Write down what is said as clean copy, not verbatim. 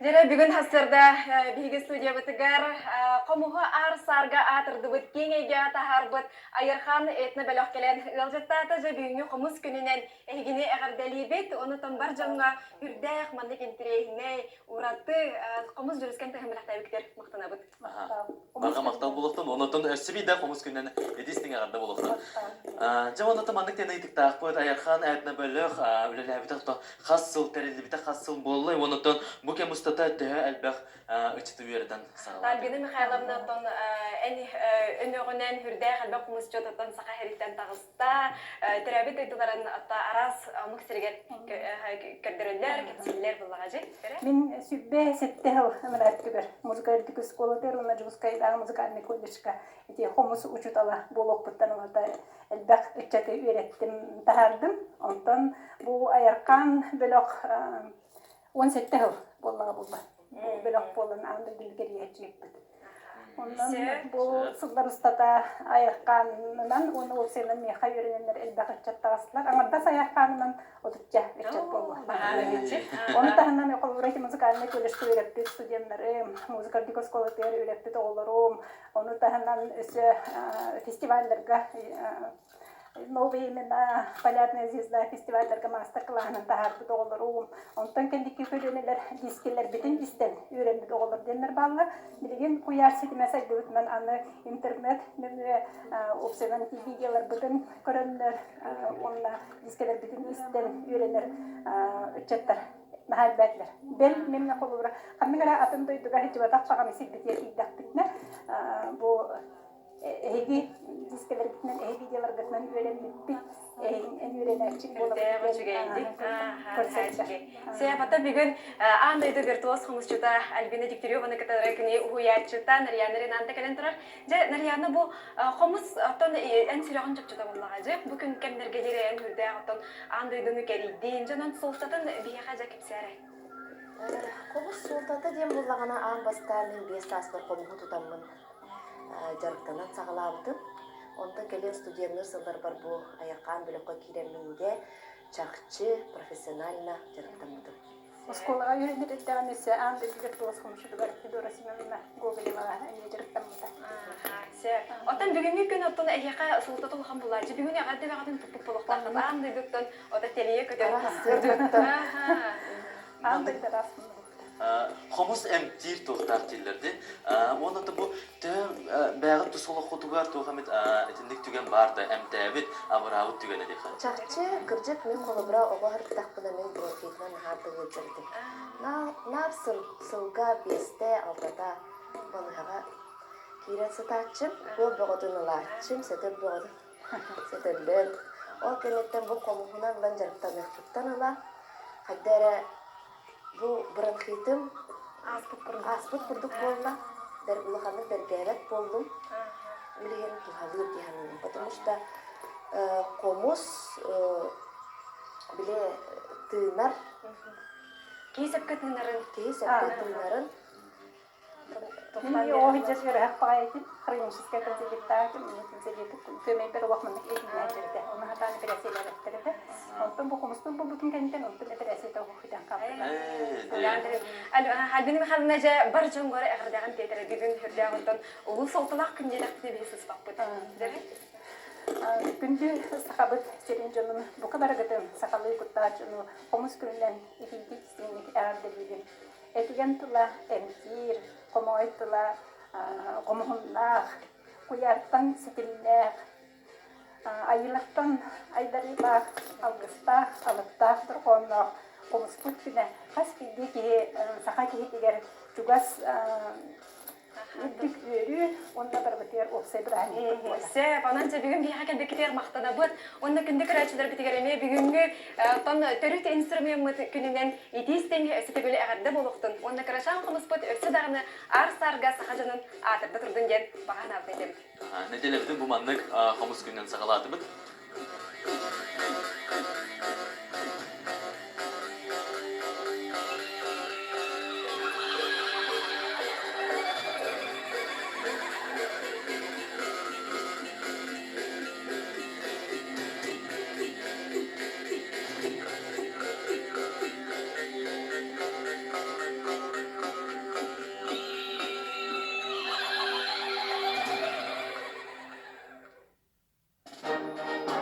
Дьэрэ бүгүн сарсыарда биһиги студиябытыгар хомуһу аар-саарга аатырдыбыт, киэҥ эйгэҕэ таһаарбыт Айархан этно-бөлөх кэлэн ыалдьыттаата. Дьэ бүгүҥҥү хомус күнүнэн эһигини эҕэрдэлиибит. Онутан бар дьоҥҥо үрдээх маннык интэриэһинэй, ураты хомус дьүрүскэн тыһын бэлэхтээбиккитигэр махтанабыт. Барҕа махтал буолуохтун. Онотон өссө биирдэ хомус күнүнэн итистиҥ эҕэрдэ буолуохтун. Дьэ онотон маннык диэн ыйытыктаахпыт. Айархан этно-бөлөх үлэлээбитэ хас сыл тэриллибитэ хас сыл буолла онотон бу кэм устата төһө элбэх ыччаты үөрэтэн саҕалаата? Альбина Михайловна оттон эн өнөҕүнэн үрдээх элбэх хомусчут оттон саха сириттэн таҕыста. Төрөөбүт дойдуларын араас омук сиригэр көрдөрөллөр, кэпсииллэр буллаҕа дьи. Мин сүбэ сэттэ сыл ыныраттыгар музыка үрдүк оскуолатыгар уонна Дьокуускайдааҕы музыкальнай колледжка ити хомус учуутала буолуохпуттан ылата элбэх ыччаты үөрэттим, таһаардым. Онтон бу Айаркаан бөлөх 17 сыл буоллаҕа буолла. Бөлөх буолан аан дойдуну кэрийээччи Онон бу сыллар устата Айаркаанынан уонна уопсайынан миэхэ үөрэнэннэр элбэх ыччат таҕыстылар. Аҥардас Айаркаанынан отучча ыччат буолла. Ону таһынан холобура музыкальнай колледжка үөрэппит студеннарым, музыка үрдүк оскуолатыгар үөрэппит оҕолорум, ону таһынан өссө фестивалларга Новые имена, Полярная звезда фестивалларга маастар-кылааһынан таһаарбыт оҕолорум, онтон кэнники көлүөнэлэр дискэлэрбитин истэн үөрэммит оҕолор диэннэр бааллар. Билигин куйаар ситимэ сайдыбытынан аны интернет нөҥүө уопсайынан видеоларбытын көрөннөр уонна дискэлэрбитин истэн үөрэнэр ыччаттар наһаа элбээтилэр. Бэл мин холобура ханнык эрэ атын дойдуга сылдьыбатах баҕаны сирбитигэр тиийдэхпитинэ бу эһиги дискэлэргитинэн эһи видеоларгытынан үөрэммиппит эн үөрэнээччиҥ Үрдээх үчүгэйдик. Сеапата бүгүн аан дойду виртуоз хомусчута Альбина Дегтяреваны кытары күнү уһуйааччыта Нарьяна Ринанта кэлэн турар. Дьэ, Нарьяна бу хомус оттон эн сүрэҕин чопчута буоллаҕа дьэ. Бу күн кэмнэргэ диэри эн үрдээх оттон аан дойдуну кэрийдиин, дьонон суолтатын биһиэхэ дьэ кэпсээрэй. Хомус суолтата диэн буоллаҕына аан бастаан мин 5 сааспар хомуһу тутаммын дьарыктанан саҕалаабытым. Онтон кэлин студенныыр сылларбар бу Айархаан бөлөххө киирэммин дьэ чахчы профессионально дьарыктаммытым. Оскуолаҕа үөрэнэр эрдэҕинэ өссө аан дойду виртуоз хомусчутугар Федора Семеновна Гоголеваҕа эмиэ дьарыктаммыта. Оттон бүгүҥҥү күн оттон эһиэхэ суолтата улахан буолааччы. Бүгүн эҕэрдэ бэҕэтин туппут буолуохтааххыт. Аан дойдуттан ото тэлийэ көтөн. Аан дойду араас Хомус эмтиир туохтаах дииллэр дии. Уонна бу төһө бэйэҕит тус олоххутугар туох эмит итинник түгэн баар да эмтээбит, абыраабыт түгэнэ диэххэ. Чахчы, кырдьык, мин холобура оҕо сырыттахпына мин бронхитынан наһаа ыалдьар этим. Наар сылга биэстэ, алтата балыыһаҕа киирэн сытааччым, уол бөҕөтүн ылааччым, сөтөл бөҕөтүн сөтөллөн. Ол кэнниттэн бу хомуһунан ылан дьарыктаныахпыттан ыла хайда эрэ бу бронхитым ааспыт курдук буолла, улаханнык бэргээбэт буоллум. Билигин туһалыыр дии саныыбын, потому что хомус били тыынар Киһи сөпкө тыынарын киһи сөпкө тыынарын Мин оо дьэ ыарыһах баҕайытын хроническай тонзиллиттаах тонзиллит күөмэйбэр олох маннык этиинээччитэ. Оны хатаан эпэрээссийэлээбэттэр этэ. Онтон бу хомустун булбутун кэнниттэн онтон эпэрээссийэтэ уһуктан хаалбыта. Альбина Михайловна дьэ бар дьоҥҥор эҕэрдэҕин тиэтэрэ бүгүн үрдээх онтон улуу суолталаах күн диэтэхпитинэ биһи сыспаппыт. Күндү сахабыт сирин дьонун бука барыгытын сахалыы куттаах дьону хомус күнүнэн итиитик истиҥник эҕэрдэлиибин. Этигэн тыла эмтиир, хомоҕой тыла хомуһуннаах, куйаартан ситимнээх, айыылартан айдарыылаах, алгыстаах, алыптаах дорҕоонноох хомуспут күнэ хас биирдии киһи саха киһитигэр чугас Үрдүк үөрүү уонна барыбытыгар уопсай бырааһынньыкпыт буолар. Сөп, онон дьэ бүгүн биһиэхэ кэлбиккитигэр махтанабыт. Уонна күндү көрөөччүлэрбитигэр эмиэ бүгүҥҥү оттон төрүт инструмеммыт күнүнэн итии истиҥ өссө төгүл эҕэрдэ буолуохтун. Уонна кырачаан хомуспут өссө даҕаны аар-саарга саха дьонун аатырда турдун диэн баҕа санаабытын этэбит. Нэдиэлэбитин бу маннык хомус күнүнэн саҕалаатыбыт.